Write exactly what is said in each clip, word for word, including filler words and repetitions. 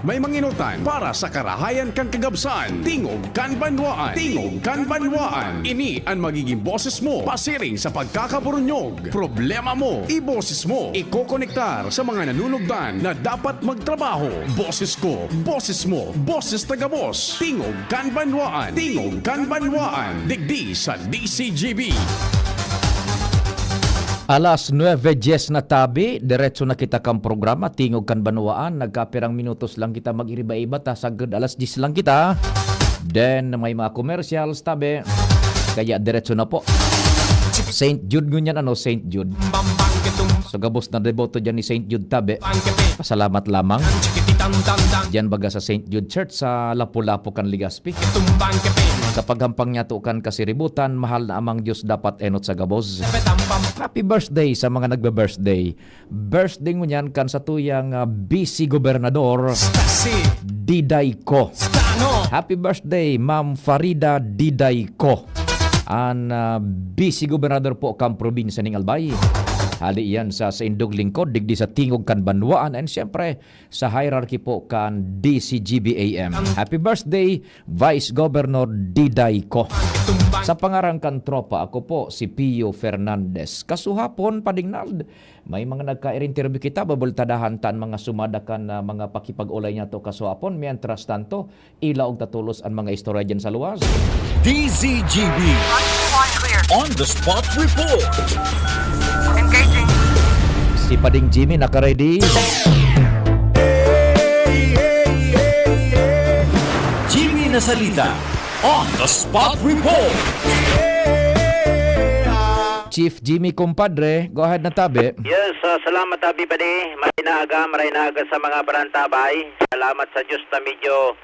May manginutan para sa karahayan kan kagabsan. Tingog kan Banwaan. Tingog kan Banwaan. Ini an magiging boses mo pasiring sa pagkakaburunyog. Problema mo, iboses mo. Ikokonektar sa mga nanunugdan na dapat magtrabaho. Boses ko, boses mo, boses ta gabos. Tingog kan Banwaan. Tingog kan Banwaan. Digdi sa D C G B. Alas nuebe dyes na tabi, diretso na kita kan programa, Tingog kan Banwaan. Nagkapirang minutos lang kita mag-iriba-iba, ta sagkod alas dyes lang kita. Then, may mga commercials, tabi. Kaya diretso na po. Saint Jude ngunyan, ano, Saint Jude. Sa gabos na deboto dyan ni Saint Jude, tabi. Pasalamat lamang. Diyan baga sa Saint Jude Church sa Lapu-Lapu kan Legazpi. Sa paghampang niya to kan kasiributan, mahal na Amang Diyos dapat enot sa gabos. Happy birthday sa mga nagbe-birthday. Birthday ngunyan kan satuyang, ah, vice gobernador, Diday Co. Happy birthday, Ma'am Farida Diday Co. An, ah, vice gobernador po kan probinsya ning Albay. Hali yan sa, sa indog lingkod, digdi sa Tingog kan Banwaan, and siyempre, sa hierarchy po kan D C G B A M. Happy birthday, Vice Governor Diday Co. Sa pangaran kan tropa, ako po si Pio Fernandez. Kasuhapon, Pading Nald, may mga nagka-interview kita, babultadahan ta an mga sumada kan, ah, mga pakipag-olay niyato kasuhapon. Mientras tanto, ilaog ta tolos an mga istorya diyan sa luwas. D Z G B On the Spot Report. Engaging. Si Pading Jimmy naka-ready. Jimmy Nasalita on the Spot Report. Chief Jimmy, kumpadre, go ahead na tabi. Yes, ah, salamat, Abi Padi. Maray na aga, maray na aga sa mga barantabay. Salamat sa Diyos na medyo,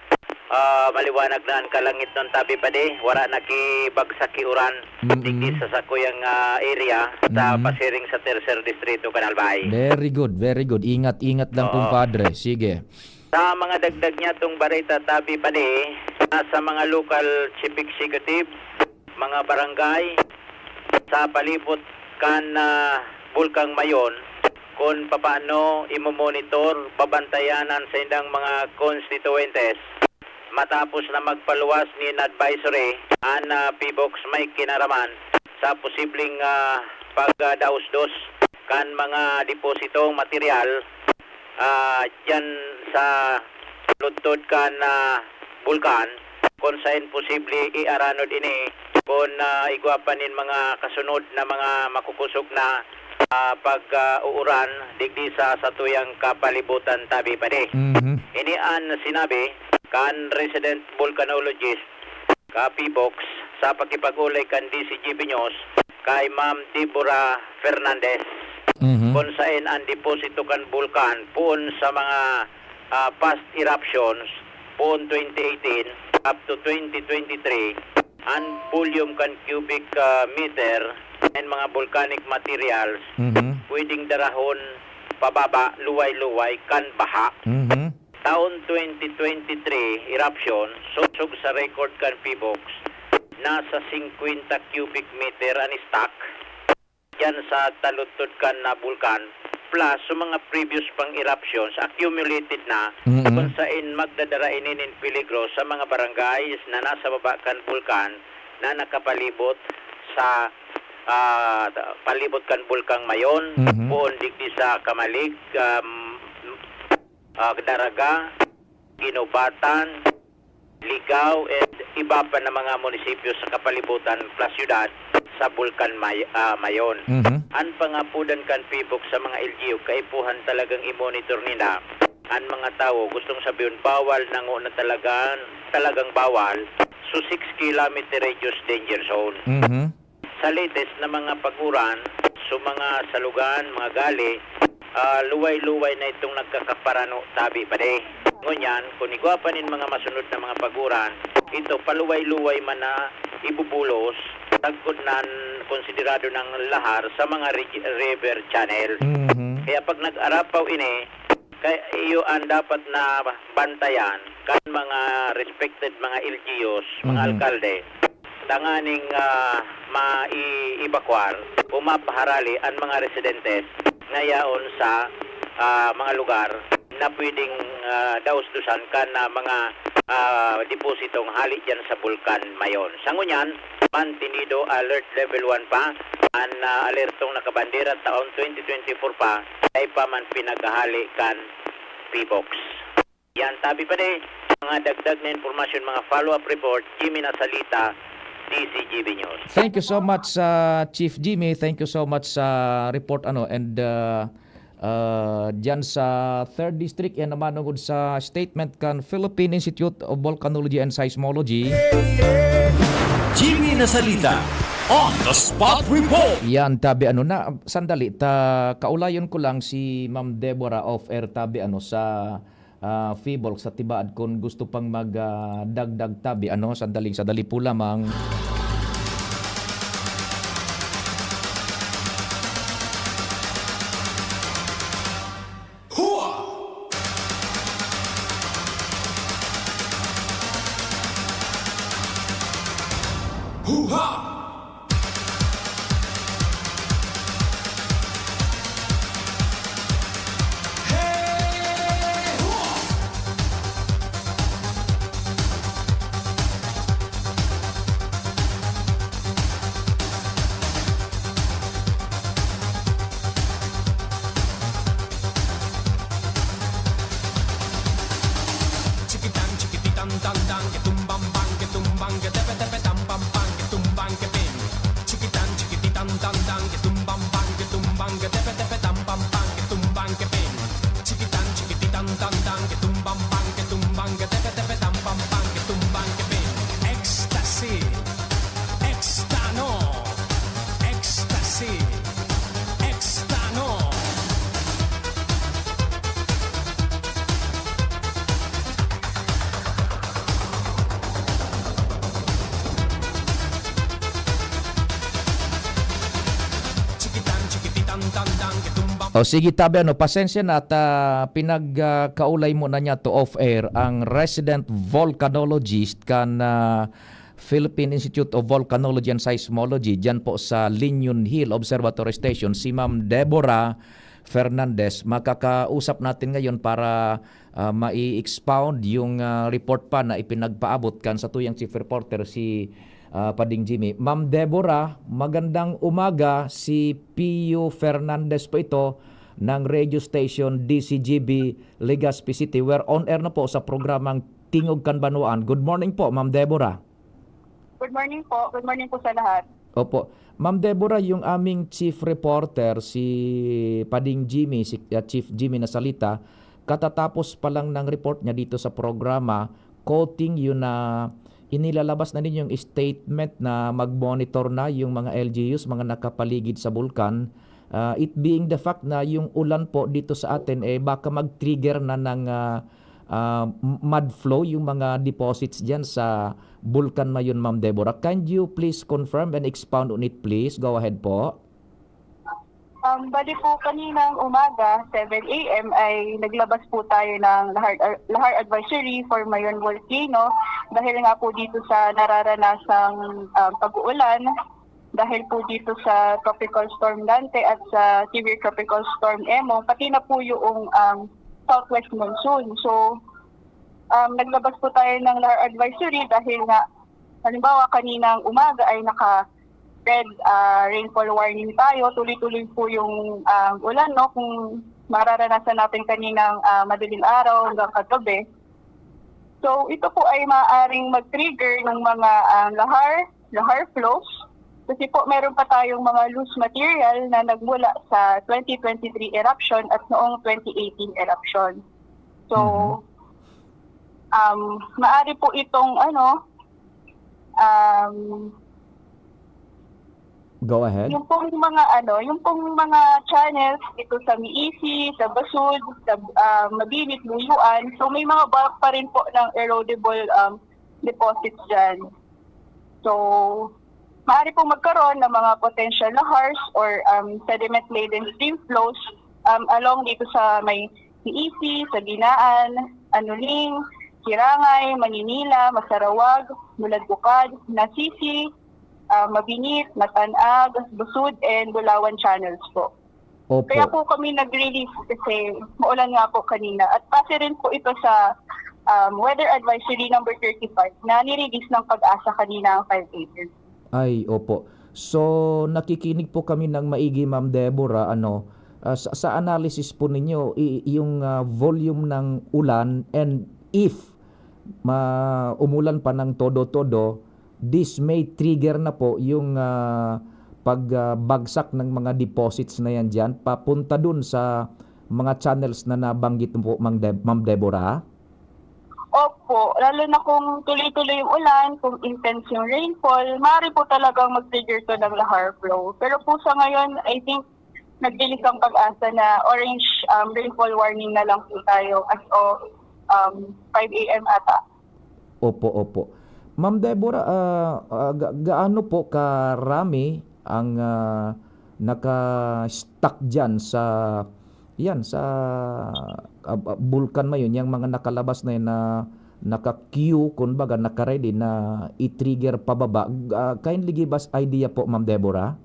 ah, maliwanag na ang kalangit nun, Tabi Padi. Wala nakibagsak ki uran Mm-mm. digdi sa sakuyang, ah, area sa Mm-mm. pasiring sa Tercer Distrito, Canal Bay. Very good, very good. Ingat-ingat lang, Oo. kumpadre. Sige. Sa mga dagdag niya tong bareta, Tabi Padi, nasa mga local chief executive, mga barangay sa palibot kan, ah, Bulkang Mayon, kun papaano imo-monitor, babantayan an saindang mga konstituyentes. Matapos na magpaluwas nin advisory, an, ah, PHIVOLCS may kinaraman sa posibleng, ah, pagdaos-dos kan mga depositong material ah, diyan sa lugtod kan, ah, bulkan, kun saen posible iaranod ini kun, ah, igwa pa nin mga kasunod na mga makukosog na, ah, pag, ah, uuran digdi sa satuyang kapalibutan, Tabi Padi. Mhm. Ini an sinabi kan resident volcanologist ka PHIVOLCS sa pakipag-olay kan D Z G B News kay Ma'am Deborah Fernandez, Mhm. kun saen an deposito kan bulkan poon sa mga, ah, past eruptions poon twenty eighteen up to twenty twenty-three, an volume kan cubic, ah, meter and mga volcanic materials Mhm. pwedeng darahon pababa luway-luway kan baha. Mhm. Taon twenty twenty-three eruption, sosog sa record kan PHIVOLCS, nasa singkwenta cubic meter an stock diyan sa taludtod kan, ah, bulkan, plus sa mga previous pang eruptions, accumulated na, Mm-mm. kun saen magdadara ini nin peligro sa mga barangays na nasa baba kan bulkan na nakapalibot sa, ah, palibot kan Bulkang Mayon, Mhm. poon digdi sa Camalig, um, ah, Daraga, Guinobatan, Ligao, and iba pa na mga munisipyo sa kapalibutan plus syudad sa Bulkan May-, ah, Mayon. Mhm. An pangapodan kan PHIVOLCS sa mga L G U, kaipuhan talagang i-monitor nila an mga tawo. Gustong sabihon, bawal na ngona talaga, talagang bawal. So, six kilometer radius danger zone. Mhm. Sa latest na mga pag-uran, so mga salugan, mga gali, ah, luway-luway na itong nagkakaparano, Tabi Padi. Ngunyan, kun igwa pa nin mga masunod na mga pag-uran, ito paluway-luway man na ibubulos, sagkod nan konsiderado nang lahar sa mga ri-, river channel. Mhm. Kaya pag nag-arapaw ini, kay iyo an dapat na bantayan kan mga respected mga L G Us, mga Mhm. alkalde, tanganing, ah, mai-evacuar o mapaharali an mga residentes na yaon sa, ah, mga lugar na pwedeng, ah, daos-dusan kan, ah, mga, ah, depositong hali diyan sa Bulkan Mayon. Sa ngunyan, mantenido alert level one pa an, ah, alertong nakabandera taon twenty twenty-four pa, dai pa man pinaghahali kan PHIVOLCS. Yan, tabi pa di, mga dagdag na impormasyon, mga follow-up report, Jimmy Nasalita, D C G B News. Thank you so much, ah, Chief Jimmy. Thank you so much sa report, ano, and, ah, ah, diyan sa third District, yan naman tungod sa statement kan Philippine Institute of Volcanology and Seismology. Jimmy Nasalita, on the spot report. Yan, tabi, ano na, sandali, ta, kaulayon ko lang si Ma'am Deborah off-air, tabi, ano, sa, ah, PHIVOLCS sa tibaad kun gusto pang mag, ah, dagdag, tabi, ano, sandali, sandali po lamang. Hua! Hua! Hey! Hua! Chikitan, chikititan, dan, dan, ke tumbang, bang, ke tumbang, ke tepe, tepe, tam, pam, pam, ke tumbang, ke ping. Chikitan, chikititan, dan, dan, ke tumbang, bang, ke tumbang, ke tepe, tepe, tam, pam, pam, ke tumbang, ke ping. Chikitan, chikititan, dan, dan, ke tumbang, bang, ke tumbang, ke tepe, tepe, tam, pam, pam, ke tumbang, ke ping. Ecstasy. Extano. Ecstasy. Extano. Chikitan, chikititan, dan, dan, ke tumbang. O sige, tabi, ano, pasensya na at, ah, pinag, ah, kaulay mo na niya to off-air ang resident volcanologist kan, ah, Philippine Institute of Volcanology and Seismology, diyan po sa Liñon Hill Observatory Station, si Ma'am Deborah Fernandez. Makakausap natin ngayon para, ah, mai-expound yung, ah, report pa na ipinagpaabot kan satuyang chief reporter, si, ah, Pading Jimmy. Ma'am Deborah, magandang umaga. Si Pio Fernandez po ito ng radio station D C G B Legazpi City. We're on air na po sa programang Tingog kan Banwaan. Good morning po, Ma'am Deborah. Good morning po. Good morning po sa lahat. Opo. Ma'am Deborah, yung aming chief reporter, si Pading Jimmy, si, uh, Chief Jimmy Nasalita, katatapos pa lang ng report niya dito sa programa, quoting yun na inilalabas na ninyong statement na mag-monitor na yung mga L G Us, mga nakapaligid sa bulkan. Uh, it being the fact na yung ulan po dito sa atin, eh, baka mag-trigger na ng, uh, uh, m-, mud flow yung mga deposits dyan sa Bulkan Mayon, Ma'am Deborah. Can you please confirm and expound on it, please? Go ahead po. Um, bali po, kaninang umaga, seven a m, ay naglabas po tayo ng Lahar, Lahar Advisory for Mayon Volcano dahil nga po dito sa nararanasang, um, pag-uulan dahil po dito sa Tropical Storm Dante at sa Severe Tropical Storm Emo, pati na po yung, um, southwest monsoon. So, um, naglabas po tayo ng Lahar Advisory dahil nga, halimbawa, kaninang umaga ay naka-red, ah, rainfall warning tayo. Tuloy-tuloy po yung, ah, ulan, no? Kung mararanasan natin kaninang, ah, madaling araw hanggang kagabi. So, ito po ay maaaring mag-trigger ng mga, ah, lahar, lahar flows. Kasi po, meron pa tayong mga loose material na nagmula sa twenty twenty-three eruption at noong twenty eighteen eruption. So, Mhm. um, maaari po itong, ano, um, Go ahead. Yung pong mga, ano, yung pong mga channels dito sa Miisi, sa Basud, sa, ah, Mabinit, Luyuan. So, may mga bulk pa rin po ng erodible, um, deposits dyan. So, maaari pong magkaroon ng mga potential lahars or, um, sediment-laden stream flows, um, along dito sa may Miisi, Saginaan, Anuling, Kirangay, Maninila, Masarawag, Buladbukad, Nasisi, ah, Mabinit, Matanag, Busud, and Bulawan channels po. Opo. Kaya po kami nag-release kasi maulan nga po kanina. At base rin po ito sa, um, Weather Advisory number thirty-five na nirelease ng PAGASA kanina ang five A M. Ay, opo. So, nakikinig po kami ng maigi, Ma'am Deborah, ano, ah, sa, sa analysis po ninyo, i-, yung, ah, volume ng ulan and if ma-, umulan pa ng todo-todo, this may trigger na po yung, ah, pag, ah, bagsak ng mga deposits na yan diyan papunta dun sa mga channels na nabanggit mo po, Mang Deb-, Ma'am Deborah? Opo, lalo na kung tuloy-tuloy yung ulan, kung intense yung rainfall, maaari po talagang mag-trigger to ng lahar flow. Pero po sa ngayon, I think, nag-release ang PAGASA na orange, um, rainfall warning na lang po tayo as of, um, five A M ata. Opo, opo. Ma'am Deborah, ah, ah, ga-, gaano po karami ang, ah, naka-stuck diyan sa, yan, sa, ah, ah, bulkan na yun, yung mga nakalabas na yun na naka-queue, kumbaga, naka-ready na i-trigger pababa? Ah, kindly give us idea po, Ma'am Deborah.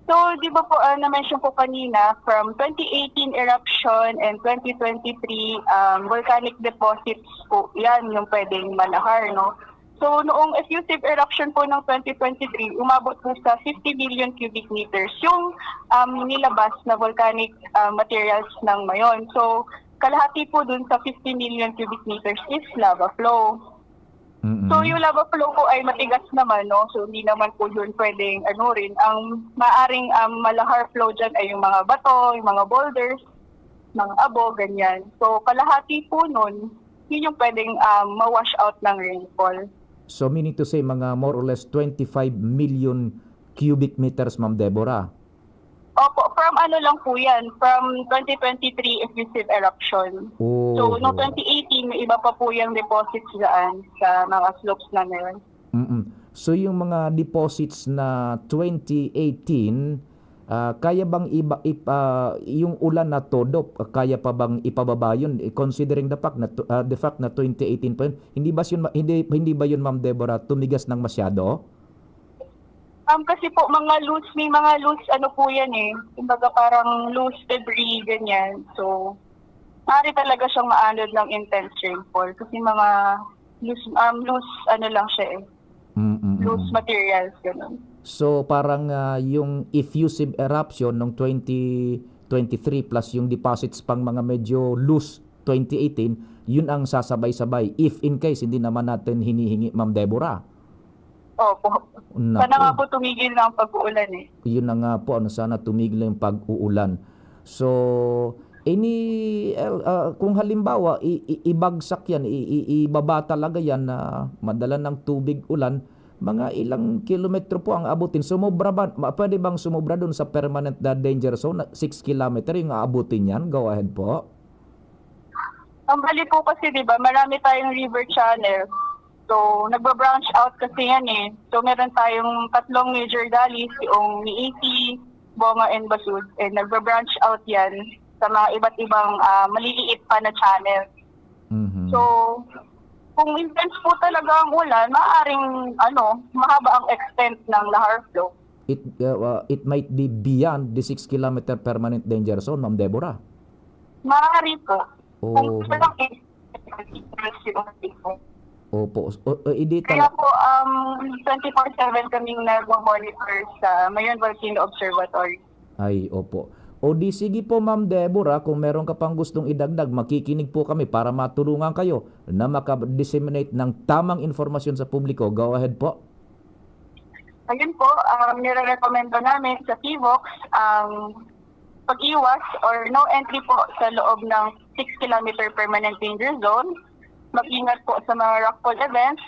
So, di ba po, ah, na-mention ko kanina, from twenty eighteen eruption and twenty twenty-three, um, volcanic deposits po, yan yung pwedeng malahar, no? So, noong effusive eruption po ng twenty twenty-three, umabot po sa fifty million cubic meters yung, um, nilabas na volcanic, ah, materials ng Mayon. So, kalahati po dun sa fifty million cubic meters is lava flow. Mm-mm. So, yung lava flow po ay matigas naman, no? So, hindi naman po yun pwedeng ano rin. Ang maaring, um, malahar flow dyan ay yung mga bato, yung mga boulders, mga abo, ganyan. So, kalahati po nun, yun yung pwedeng, um, ma-wash out ng rainfall. So, meaning to say, mga more or less twenty-five million cubic meters, Ma'am Deborah? Opo, from ano lang po yan, from twenty twenty-three effusive eruption. Oh, So, noong oh. twenty eighteen, may iba pa po yung deposits dyan sa mga slopes na meron. Mm-mm. So, yung mga deposits na twenty eighteen, ah, kaya bang iba, ip-, ah, yung ulan na todo, ah, kaya pa bang ipababa yun? Eh, considering the fact na tw-, ah, the fact na twenty eighteen pa yun, hindi ba yun, ma-, hindi, hindi ba yun, Ma'am Deborah, tumigas ng masyado? Um, kasi po, mga loose, may mga loose, ano po yan eh. Kumbaga, parang loose debris, ganyan. So, maaari talaga siyang maanod ng intense rainfall. Kasi mga loose, um, loose, ano lang siya eh. Mm, mm, Loose mm. materials, ganun. So, parang, ah, yung effusive eruption nung twenty twenty-three plus yung deposits pang mga medyo loose twenty eighteen, yun ang sasabay-sabay. If in case, hindi naman natin hinihingi, Ma'am Deborah. Opo. Naku. Sana nga po tumigil na ang pag-uulan eh. Yun na nga po, ano, sana tumigil na yung pag-uulan. So, any, el-, ah, kung halimbawa, i-, i-, ibagsak yan, i-, i-, ibaba talaga yan na madala ng tubig ulan, mga ilang kilometro po ang abutin? Sumobra ba, ma-, pwede bang sumobra dun sa permanent na danger zone na six kilometer yung aabutin yan? Go ahead po. Ang bali po kasi, di ba, marami tayong river channel. So, nagba-branch out kasi yan eh. So, meron tayong tatlong major gullies, yung Miisi, Bonga, and Basud. And nagba-branch out yan sa mga iba't ibang, ah, maliliit pa na channel. Mhm. So, kung intense po talaga ang ulan, maaaring, ano, mahaba ang extent ng lahar flow. It, uh, uh, it might be beyond the six kilometer permanent danger zone, Ma'am Deborah. Maaari po. Kung Oh. gusto lang eh, yung tipo. Opo. O, o, hindi Kaya tala- po, um, twenty-four seven kaming nagmo-monitor sa Mayon Volcano Observatory. Ay, opo. O di sige po, Ma'am Deborah, kung meron ka pang gustong idagdag, makikinig po kami para matulungan kayo na maka-disseminate ng tamang informasyon sa publiko. Go ahead po. Ayun po, um, nire-recommendo namin sa PHIVOLCS ang pag-iwas or no entry po sa loob ng six kilometer permanent danger zone. Mag-ingat po sa mga rockfall events,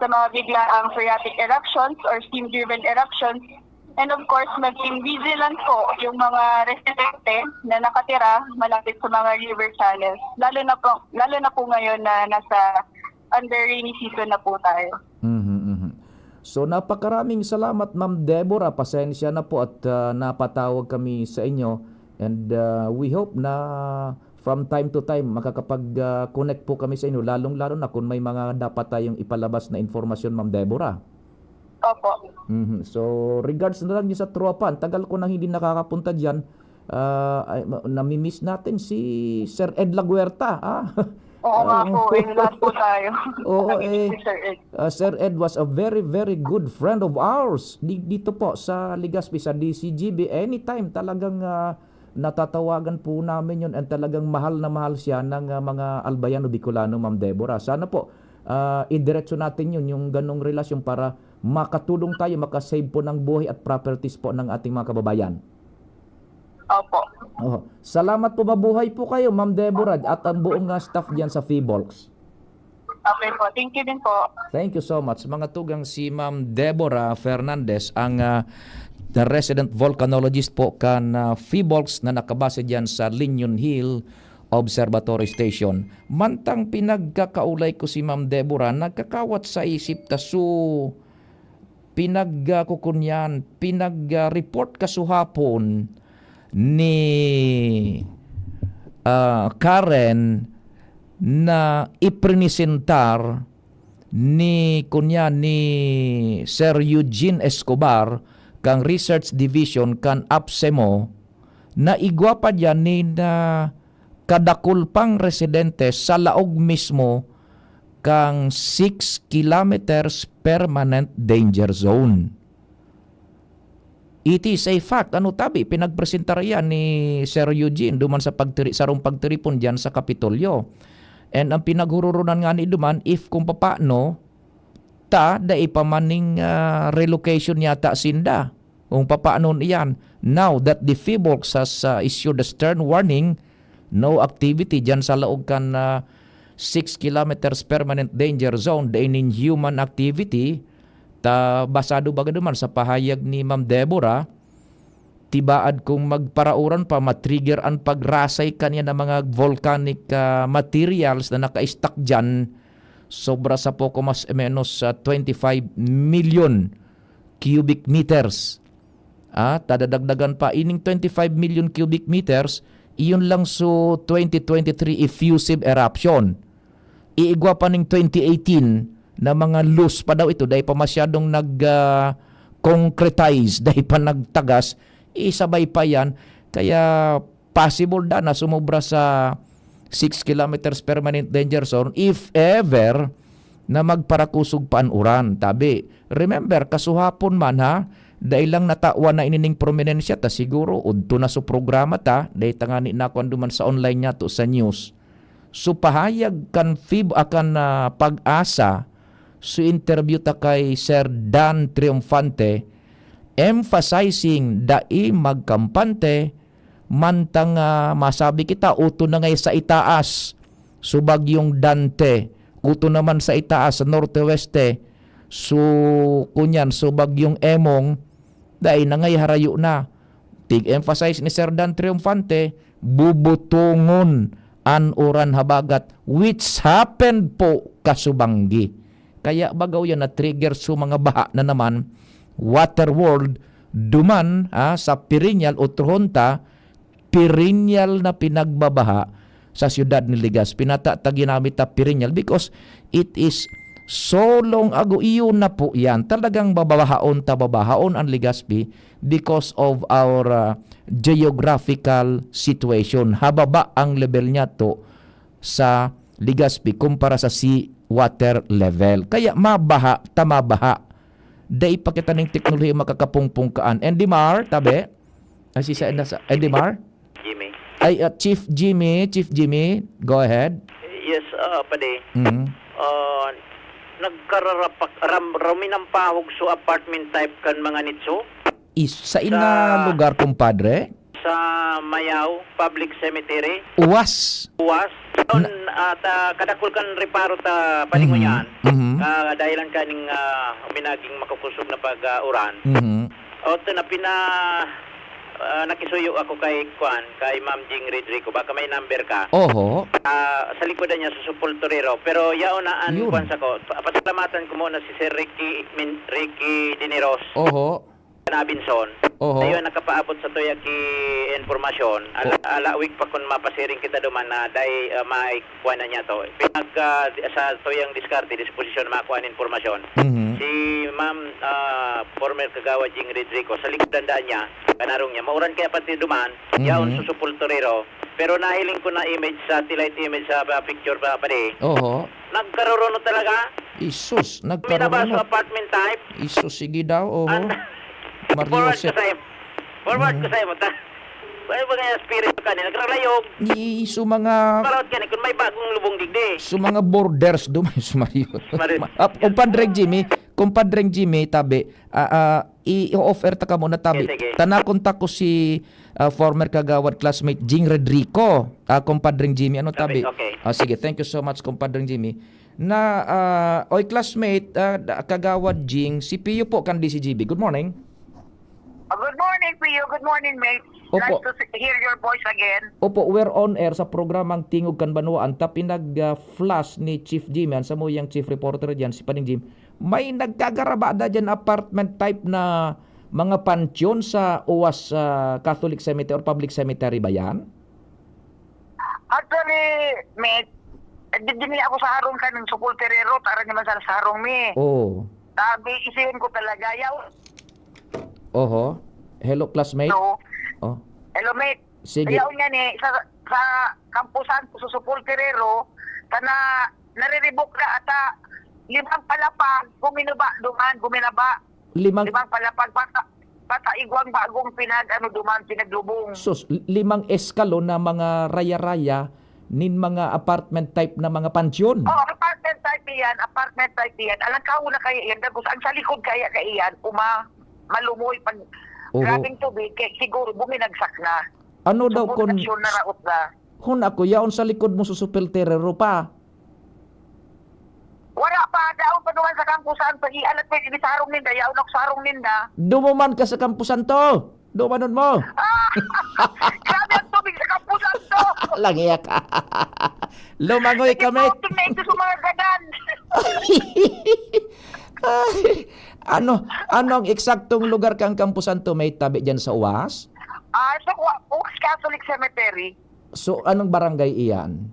sa mga biglaang phreatic eruptions or steam-driven eruptions. And of course, maging vigilant po yung mga residente na nakatira malapit sa mga river channels, lalo na po, lalo na po ngayon na nasa under rainy season na po tayo. Mhm, mhm. So, napakaraming salamat, Ma'am Deborah. Pasensya na po at, ah, napatawag kami sa inyo. And, ah, we hope na from time to time, makakapag, ah, connect po kami sa inyo, lalong-lalo na kung may mga dapat tayong ipalabas na impormasyon, Ma'am Deborah. Opo. Mhm. So, regards na lang din sa tropa. Ang tagal ko nang hindi nakakapunta diyan. Ah, ay, ma-, namimiss natin si Sir Ed Laguerta, ah. Oo nga Ah, po, eh, lahat po tayo. Oo, Namimiss eh. si Sir Ed. Ah, Sir Ed was a very, very good friend of ours. Di-, dito po sa Legazpi, sa D C G B, anytime talagang, ah, natatawagan po namin yun and talagang mahal na mahal siya ng, ah, mga Albayano Bicolano, Ma'am Deborah. Sana po, ah, idiretso natin yun, yung ganong relasyon para makatulong tayo, makasave po ng buhay at properties po ng ating mga kababayan. Opo. Oh, salamat po, mabuhay po kayo, Ma'am Deborah, at ang buong, ah, staff diyan sa Fibolx. Okay po. Thank you din po. Thank you so much. Mga tugang, si Ma'am Deborah Fernandez, ang, ah, the resident volcanologist po kan, ah, Fibolx na nakabase diyan sa Liñon Hill Observatory Station. Mantang pinagkakaulay ko si Ma'am Deborah, nagkakawat sa isip ta su pinag, ah, kukunyan, pinag, ah, report kasuhapon ni, ah, Karen na iprinisentar ni, kunya, ni Sir Eugene Escobar kang Research Division kan APSEMO na igwa pa diyan nin, ah, kadakul pang residente sa laog mismo kang six kilometers permanent danger zone. It is a fact. Ano tabi, pinagpresentar yan ni Sir Eugene duman sa pagtiri-, sarong pagtiripon diyan sa Kapitolyo. And ang pinaghuroronan nga ni duman, if kung papaano, ta, dai pa man ning, ah, relocation yata sinda. Kung papaano iyan. Now that the Fibolx has, ah, issued a stern warning, no activity diyan sa laog kan, ah, six kilometers permanent danger zone, dai nin human activity, ta basado baga duman sa pahayag ni Ma'am Deborah, tibaad kung magparauran pa, ma-trigger an pagrasay kaniya ng mga volcanic, ah, materials na naka-stack diyan, sobra sa poko mas o menos, ah, twenty-five million cubic meters. Ah, tadadagdagan pa ining twenty-five million cubic meters, iyon lang so twenty twenty-three effusive eruption. Iigwa pa ning twenty eighteen na mga loose pa daw ito, dai pa masyadong nag, ah, concretize, dai pa nagtagas, isabay pa yan. Kaya possible da na sumobra sa six kilometers permanent danger zone if ever na magparakusog pa an uran. Tabi, remember, kasuhapon man ha, dai lang natawan na inining prominensya ta, siguro udto na so programa ta, dai ta ngani nakuan duman sa online niyato sa news. So, pahayag kan Fib-, ah, kan, ah, PAGASA, so interview ta kay Sir Dan Triunfante, emphasizing dai magkampante, mantang, ah, masabi kita, uto na ngay sa itaas, so Bagyong Dante, uto naman sa itaas, sa Norte Oeste, so, kunyan, so Bagyong Emong, dai na ngay harayo na. Tig-emphasize ni Sir Dan Triunfante, bubutongon an uran habagat, which happened po kasubanggi. Kaya bagaw yan na-trigger so mga baha na naman, Water World, duman, ah, sa perennial o tronta, perennial na pinagbabaha sa siyudad ni Legazpi. Pinata ta ginamit ta perennial because it is so long ago. Iyon na po yan. Talagang babahaon ta, babahaon ang Legazpi because of our, ah, geographical situation. Hababa ang level niya to sa Legazpi kumpara sa sea water level. Kaya mabaha ta mabaha. Dai pa kita ning teknolohiya makakapungpungkaan. Andy Mar, tabi? Ay, si sa, nasa, Andy Mar? Jimmy. Ay, ah, Chief Jimmy, Chief Jimmy, go ahead. Yes, ah, padi. Mhm. Ah, nagkararapak-, ram-, raminampahog so apartment type kan mga nitso. Is, sa ina Sa lugar, kumpadre? Sa Mayao Public Cemetery. Uwas. Uwas. Doon, Na- at, ah, kadakul kan reparo ta Mhm. palingon yan. Mhm. Ah, dahilan kaning, ah, minaging makukusog na pag, ah, uran. Mhm. O, ito na pina-, ah, nakisuyo ako kay, kwan, kay Ma'am Jing Redrico. Baka may number ka. Oho. Ah, sa likodan niya, sa Sepulturero. Pero yaon na an Yun. kwan sa ko. Pa-, pasalamatan ko muna si Sir Ricky Min-, Ricky Diniros. Oho. Nabinson. Oho. Ayun, nakapaabot sa tuya ki impormasyon. Ala, O- ala week pa kun mapasiring kita duman na dai, ah, may kuwan na niya to. Pinag, ah, di-, sa tuyang diskarte, disposisyon na makuha an impormasyon. Mhm. Si Ma'am, ah, former Kagawad Jing Redrico, sa likod ng daan niya, kanarong niya, mauran kaya pati duman, yaon Mhm. sa Sepulturero. Pero nahiling ko na image, satellite image sa, ah, picture pa, pare. Oho. Nagkaruruno talaga. Isus, Minabaso nagkaruruno. Apartment type. Isus, sige daw, oho. An-, Mario forward ko Joseph. Sa im-, forward ko Mm. Sa imo, ta-, may mga espiritu ka, nagralayog. Ni, so mga Parot ka ni, kung may bagong lubong digdi. So mga borders do, may sumayo. Sumayo. Ma-, ap-, Compadre Jimmy, Compadre Jimmy, tabi, ah, ah, i-offer ta ka muna, tabi. Sige, sige. Tanakon ta ko si, ah, former kagawad classmate Jing Redrico. Ah, Compadre Jimmy, ano, tabi, tabi? Okay. Ah, sige, thank you so much, Compadre Jimmy. Na, ah, oy, classmate, ah, da-, kagawad Jing, si Pio po kan D C G B. Good morning. Ah, good morning, Pio. Good morning, mate. Opo. Nice to see, hear your voice again. Opo, we're on air sa programang Tingog kan Banwaan, ta pinag, ah, flash ni Chief Jimmy, an samuyang chief reporter diyan, si Pading Jim. May nagkagarabada diyan apartment type na mga pansyon sa uwas, ah, Catholic Cemetery or public cemetery ba yan? Actually, mate, eh, di, di niya ako sa harong kan Sepulturero, tara naman sa, sa harong mi. Oo. Sabi, isiyon ko talaga, yaw. Oho. Hello, classmate. Hello. Oh. Hello, mate. Sige. Yaon nga ni, sa, sa kampusan, sa Sepulturero, kana, nariribok na ata, limang palapag, guminaba, duman, guminaba. Limang Limang palapag, bata, bata igwang bagong pinag, ano, duman, pinaglubong. Sus, l-, limang eskalon na mga raya-raya nin mga apartment type na mga pansyon. Oh, apartment type yan, apartment type yan. Alang ka, una kaya yan, dagos, ang sa likod kaya kaya yan, uma, malumoy, pag Oo. Grabing tubig, kaya siguro buminagsak na. Ano daw So, kun production na raot na. Hun ako, yaon sa likod mo sa Sepulturero pa? Wala pa, daon pa duman sa kampusan, pag-ianat pa yung sarong ninda, yaon ako sa harong ninda. Dumuman ka sa kampusan to. Dumanon mo. Ah! Grabe ang tubig sa kampusan to. Langiyak. Lumangoy kami. Nagpautin na ito sa mga gadan. Ay, ano, ano ang eksaktong lugar kang kampusan to? May tabi dyan sa uwas? Ah, sa Ua-, Uwas Catholic Cemetery. So, anong barangay iyan?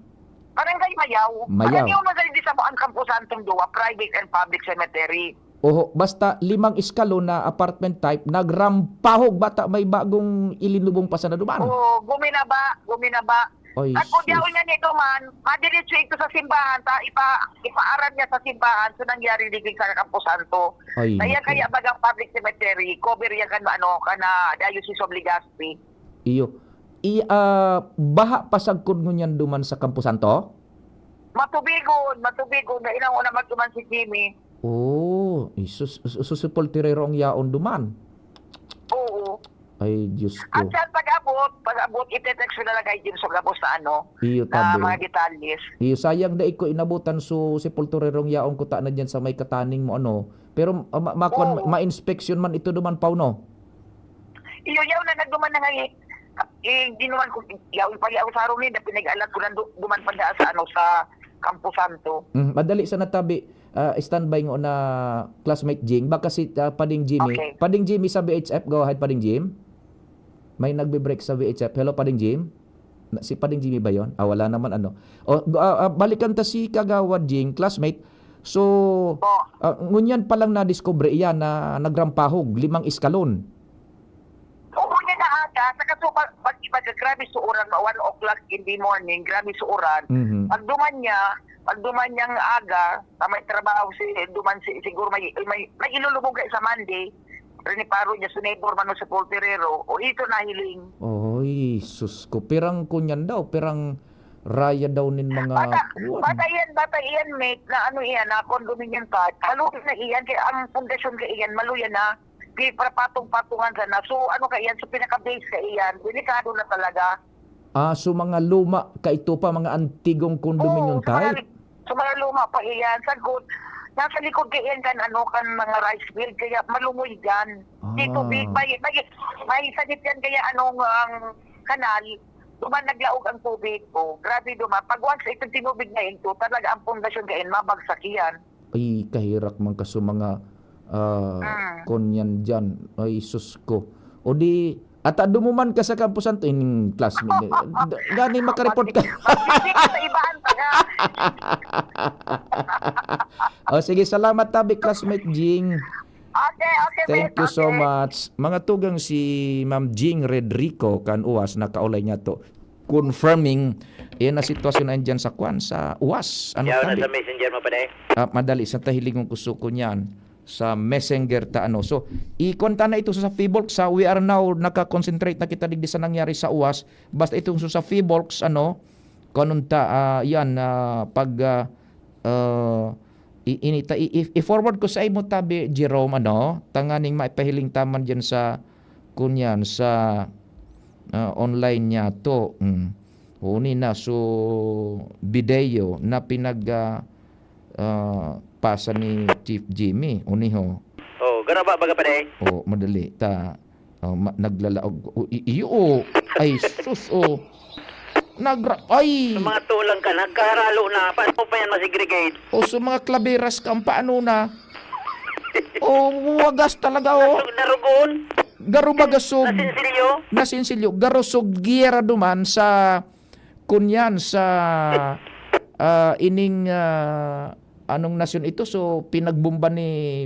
Barangay Mayaw. Mayaw. Karaniwan man sa hindi sa ang kampusan tong duwa, private and public cemetery. Oho, basta limang eskalon na apartment type, nagrampahog bata may bagong ilinubong pa sana duman. Oo, guminaba, guminaba. Ay, At kung sus. Diyaon nga nito man, madiretso ito sa simbahan, ta ipa, ipaaram niya sa simbahan, so nangyari digdi sa kampusan to. Ay, Kaya, naku. Kaya bagang public cemetery, cover yan kan, ano, kan, ah, Diocese of Legazpi. Iyo. I, ah, baha pa sagkod ngunyan duman sa kampusan to? Matubigon, matubigon. Dai na una magduman si Jimmy. Oh, isus, su-, su-, Sepulturero ang yaon duman. Oo. Ay, Diyos ko. At sa pag-abot, pag-abot, ite-text ko na lang kay Jim sa gabos na ano, Iyo, na tabi. Mga detalles. Iyo, sayang dai ko inabutan so Sepulturerong yaon ko ta na diyan sa may kataning mo, ano. Pero, ah, ma-, makuan, Oo. Ma-inspection man ito duman, Pau, no? Iyo, yaw na nagduman na nga, eh. Eh, di naman ko, yaw pa, yaw sa harong ninda, pinag-alat ko lang du-, duman pa daan sa, ano, sa Campo Santo. Mm, madali sana tabi, ah, standby nga na classmate Jing. Baka si, ah, Pading Jimmy. Okay. Pading Jimmy sa V H F, go ahead, Pading Jim. May nagbe-break sa V H F. Hello, Pading Jim? Na, si Pading Jimmy ba yon? Ah, wala naman, ano. O, go, ah, ah, balikan ta si Kagawad Jing, classmate. So, Po. Ah, ngunyan pa lang nadiskubre iyan na nagrampahog, limang eskalon. Oo, niya na aga. Saka so, pag, pag, pag, grabe sa uran, one o'clock in the morning, grabe sa uran. Mhm. Pag duman niya, pag duman niyang aga, sa may trabaho, si, duman si, siguro may, may, may ilulubog sa Monday, riniparo niya, si neighbor man o si Porterero, o ito nahiling. Oy, sus ko, pirang kunyan daw, pirang raya daw nin mga Bata, kuwan. Bata iyan, bata iyan, mate, na ano iyan, na condominium pa. Halo na iyan, kaya ang pundasyon ka iyan, maluya na. Pi-, patong-patungan sana. So, ano ka iyan? So, pinaka-base ka iyan. Delikado na talaga. Ah, so mga luma ka ito pa, mga antigong condominium Oo, sa mga type? li-, sa mga luma pa iyan. Sagkod, nasa likod ka iyan kan, ano, kan mga rice field, kaya malumoy dyan. Ah. Di tubig, may, may, may sanit yan, kaya anong, ang kanal, duman naglaog ang tubig. Oh, grabe duman. Pag once itong tinubig na ito, talaga ang pundasyon ka iyan, mabagsak iyan. Ay, kaherak man kaso mga, ah, Mm. konyan diyan. Ay, sus ko. O di, At, ah, dumuman ka sa kampusan to, ining classmate ni, d-, gani makareport ka. Magsisik sa ibahan pa nga. O, sige, salamat tabi, classmate Jing. Okay, okay, Thank miss, you so okay. much. Mga tugang, si Ma'am Jing Redrico, kan uwas, nakaulay niya to. Confirming, yan ang sitwasyon na dyan sa kwan, sa uwas. Ano Yaw na tabi? sa messenger mo pa, day? Ah, madali, sa tahiling mong kusukon yan. Sa messenger ta, ano. So, ikwan ta na ito sa Fivolk, sa we are now, naka-concentrate na kita digdi sa nangyari sa uwas. Basta itong sa Fivolk, ano, kanun ta, ah, yan, ah, pag, ah, ah, i-, inita-, i-, i-, i-forward ko sa imo tabi, Jerome, ano, tanganing maipahiling ta man dyan sa, kunyan, sa, ah, online niya to. Mm. Huni na, so, video na pinag, ah, ah, pasa ni Chief Jimmy. Huni ho. Oh, garaba baga pa, day? Oh, madali. Ta, oh, ma-, naglalaog. Oh, i-, iyo, oh. Ay, sus, oh. Nagra-, ay! Sa mga tulang ka, nagkaharalo na. Paano pa yan masegregate? O, sa mga klaberas ka, paano na? O, wagas talaga, oh. Nasug-, narugon? Garo baga sug-, Nasinsilyo? nasinsilyo. Garo sug giyera duman sa, kunyan, sa, ah, ining, ah, anong nasyon ito? So, pinagbomba ni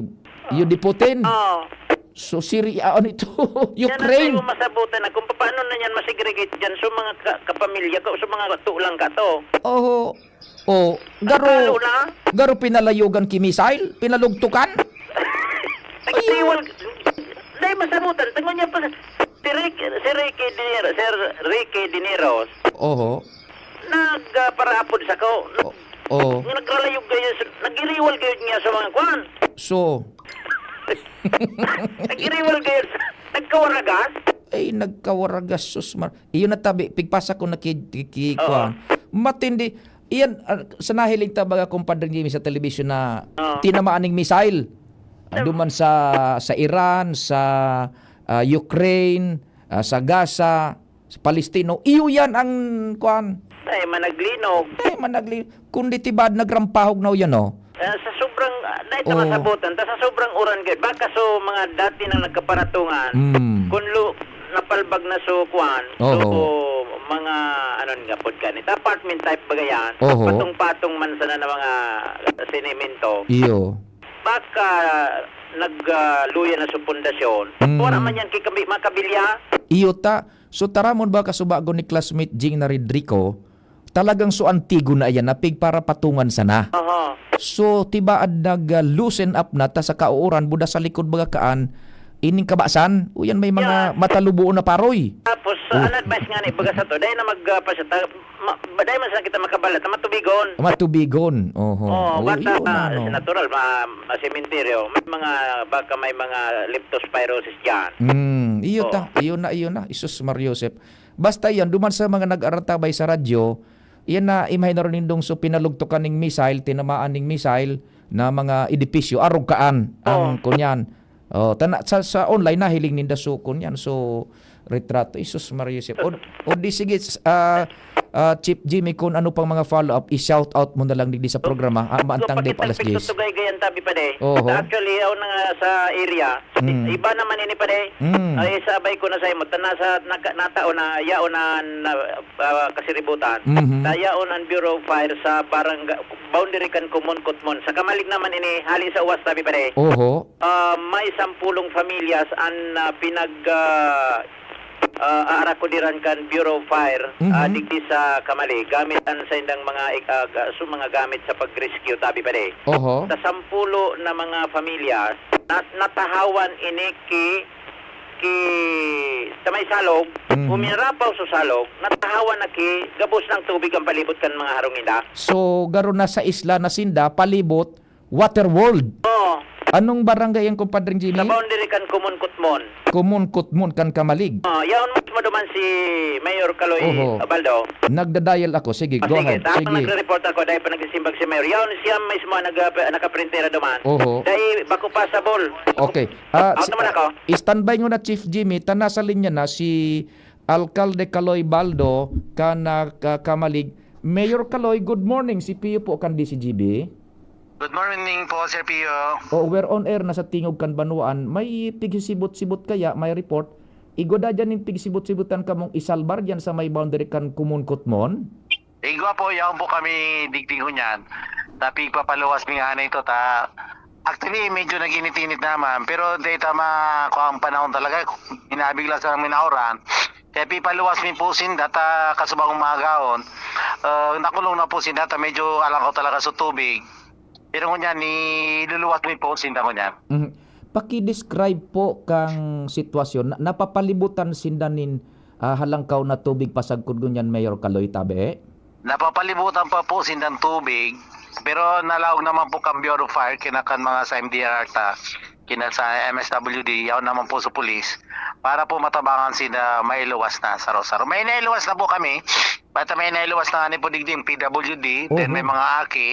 Yudi Putin. Oo. So, Syria, ano ito? Yan ang Ukraine. Di mo masabutan na kung paano na yan masegregate dyan sa mga ka-, kapamilya ka o sa mga tulang ka to. Oho. Oh, garo, Talo na? garo pinalayogan ki missile? Pinalugtukan? Ay, Ayun. di wal-, di masabutan. Tango niya pa, si Rick, si Ricky Dinero, Sir Ricky Dineros, Oho. nag, ah, paraapod sa ko. O-, oh. Nga nagralayog kayo sa, nagiriwal kayo niya sa mga kwan. So? Nagiriwal kayo sa, nagkawaragas? Ay, nagkawaragas, sus mar-, iyon na tabi, pigpasa ko na ki, ki, ki, Oo. kwan. Matindi. Iyan, ah, sa nahiling ta baga, Compadre Jimmy, sa telebisyon na Oo. tinamaan ning missile. Ah, Tam- duman sa, sa Iran, sa, ah, Ukraine, ah, sa Gaza, sa Palestino. Iyo yan ang, kwan. Ay, managlinog. Ay, managli-, kundi tibad, nagrampahog na yan, oh. Eh, sa sobrang, ah, dahil Oo. masabutan, ta sa sobrang uran gid, baka so mga dati nang nagkaparatungan, Mm. kung lu-, napalbag na so, kwan, so, Oho. mga, ano nga, pod ka, nito, apartment type baga yan, Oho. patong-patong man sana na mga sinemento. Iyo. Baka nag, ah, luya na sa pundasyon. Mm. Wala man yan kikami-, makabilya. Iyo ta. So, taramon ba kasubagon ni classmate Jing na Redrico, talagang so antigo na iyan na pigparapatungan sana. Aha. So, tibaad nag, ah, loosen up na ta sa kauuran, buda sa likod baga kaan, ining kabasan, o yan may mga Yeah. matalubuon na paroy. Tapos, Oh. ah, an advice nga ni baga sa to, dahil na mag, ah, pasya ta-, ma-, ba-, dahil man sana kita makabalat na matubigon. Matubigon, oho. Oo, Oh, basta, yun, ah, ano. sa natural, ma-, ma-, sementeryo, may mga, baka may mga leptospirosis dyan. Mm, iyo Oo. ta, iyo na, iyo na. Isus Mar Joseph. Basta yan, duman sa mga nag-aratabay sa radyo, yan na, imahinaron nindong so pinalugtukan ning missile, tinamaan ning missile na mga edipisyo, arog kaan ang Oo. kunyan. Oh, tana-, sa, sa online, nahiling ninda so, kunyan, so, retrato. Isus Maria Joseph. O, o di sige, s-, ah, ah, Chief Jimmy, kung ano pang mga follow-up, i-shout out mo na lang digdi sa programa, ah, maantang So, di pa alas pakitang diyes. pagtutugay gayan, tabi pa, de. Oho. Actually, yaon na nga sa area. Mm. Iba naman ini pa, de. Mm. Ay, sabay ko na sa imo, ta-, nasa, naka-, natao na, yaon na, na, ah, kasiributan. Mhm. Ta yaon ang Bureau of Fire sa barangay, boundary kan Kumon, Kutmon. Sa Kamalig naman ini, hali sa uwas, tabi pa, de. Oho. Ah, may sampulong pamilyas an, ah, pinag, ah, ah, aarakudiran kan Bureau of Fire, Mhm. ah, digdi sa Kamalig, gamit an saindang mga ik-, ah, ga-, so mga gamit sa pag-rescue, tabi pa, de. Oho. Sa sampulo na mga pamilyas, na-, natahawan ini ki, ki, sa may salog, Mhm. o minarapaw sa salog, natahawan na ki gabos ng tubig ang palibot kan mga harong ninda. So, garo na sa isla na sinda, palibot, Water World. Oo. Anong barangay yan, Compadre Jimmy? Sa boundary kan Kumon, Kutmon. Kumon, Kutmon, kan Kamalig. Ah, yaon mismo duman si Mayor Kaloy Oho. Abaldo. Nagda-dial ako. Sige, Ah, go sige. ahead. Tapos Sige. nagre-report ako dahil pa nagsisimbag si Mayor. Yaon siya mismo nag-, nakaprintera duman. Oho. Dahil bako pasabol. Okay. Ah, Out si-, naman ako. standby nyo na, Chief Jimmy. Ta nasa linya na si Alkalde Kaloy Baldo, kan, ah, ka-, Kamalig. Mayor Kaloy, good morning. Si Pio po kan D C G B. Good morning po, Sir Pio. Oh, we're on air na sa Tingog kan Banwaan. May pigsisibot-sibot kaya, may report Igwa da diyan nin pigsibot-sibotan kamong isalbar diyan sa may boundary kan Komon Kutmon? Igwa po, yaon po kami digdi ngunyan. Ta pigpapaluwas mi ngani ito, ta actually, medyo nag-init-init naman, pero dai ta makuha ang panahon talaga. Inabig lang sa minauran. Kaya pipaluwas mi po sinda, ta kasubang umagaon. Ah, nakulong na po sinda, ta medyo alangaw talaga sa tubig. Pero ngunyan, niluluwas mi po sinda ngunyan. Mhm. Paki-describe po kang sitwasyon. Na, napapalibutan sinda nin, ah, halangkaw na tubig pasagkod ngunyan, Mayor Kaloy, tabi? Napapalibutan pa po sindang tubig, pero nalaog naman po kan Bureau of Fire, kinakan mga sa M D R ta, kina sa M S W D, yaon naman po sa pulis, para po matabangan sinda mailuwas na saro-saro. May nailuwas na po kami, basta may nailuwas na nga ni po digdi, P W D, then may Oho. mga aki,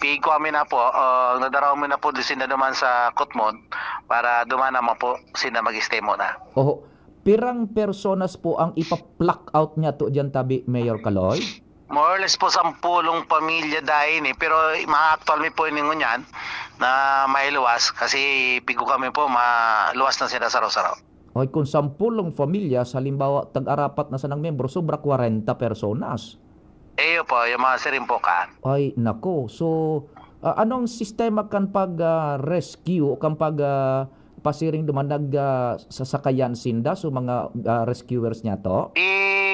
pig ko amin na po, ah, nadaraw mi na po din sinda duman sa Kutmon, para duman naman po sinda mag-stay muna. Oho. Pirang personas po ang ipa-pluck out niyato diyan tabi, Mayor Kaloy? More or less po, sampulong pamilya dain eh. Pero mga aktual mi po ini ngunyan na mailuwas kasi pigo kami po, maluwas na sila saro-saro. Oy, kung sampulong pamilya, sa halimbawa, tag-arapat na sanang miyembro, sobra kwarenta personas. Iyo po, yung mga siring po kan. Ay, nako. So, ah, anong sistema kan pag, ah, rescue o kan pag, ah, pasiring duman? Nag, ah, sasakayan sinda so mga, ah, rescuers niyato? I,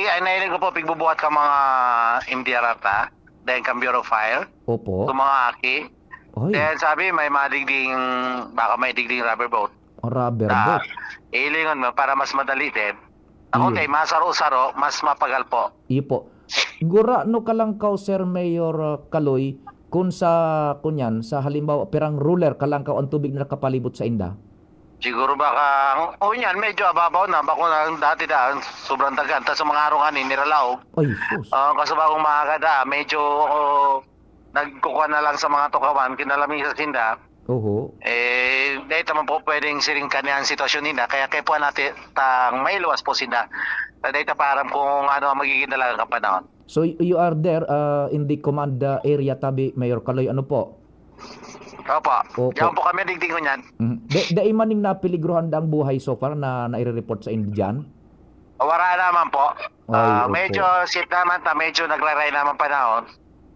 ay, nailing ko po, pigbubuhat ka mga M D R ata, then kan Bureau of Fire, Opo. so mga aki. Oy. Then sabi, may mga digding, baka may digding rubber boat. Oh, rubber Ah, boat. ilingon mo para mas madali din. Ako Iyo. kay masaro-saro, mas mapagal po. Iyo po. Gurano kalangkaw, Sir Mayor, ah, Kaloy, kun sa, kunyan, sa halimbawa, pirang ruler kalangkaw ang tubig na nakapalibot sa inda? Siguro baka, o yan, medyo ababaw na. Bako na dati daan, sobrang dagan. Tas sa mga araw nga ni, niralaog. Ay, sus. Ah, kaso bagong maaga da, medyo, oh, nagkukuha na lang sa mga tukawan, kinalamisan sinda. Oho. Eh, dahil naman po pwedeng siring kaniya ang sitwasyon nila, kaya kaya po natin tang mailuwas po sinda. Na dahil pa aram kung ano ang magiging dalagang panahon. So, y-, you are there, ah, in the command, ah, area tabi, Mayor Kaloy, ano po? Opo. Opo. Diyan po kami digdingon yan. Mhm. Da-, dai man ning napeligrohan dang buhay so far na naire-report sa inyo diyan? Wala naman po. Ay, Ah, opo. medyo safe naman ta, medyo nagraray naman panahon.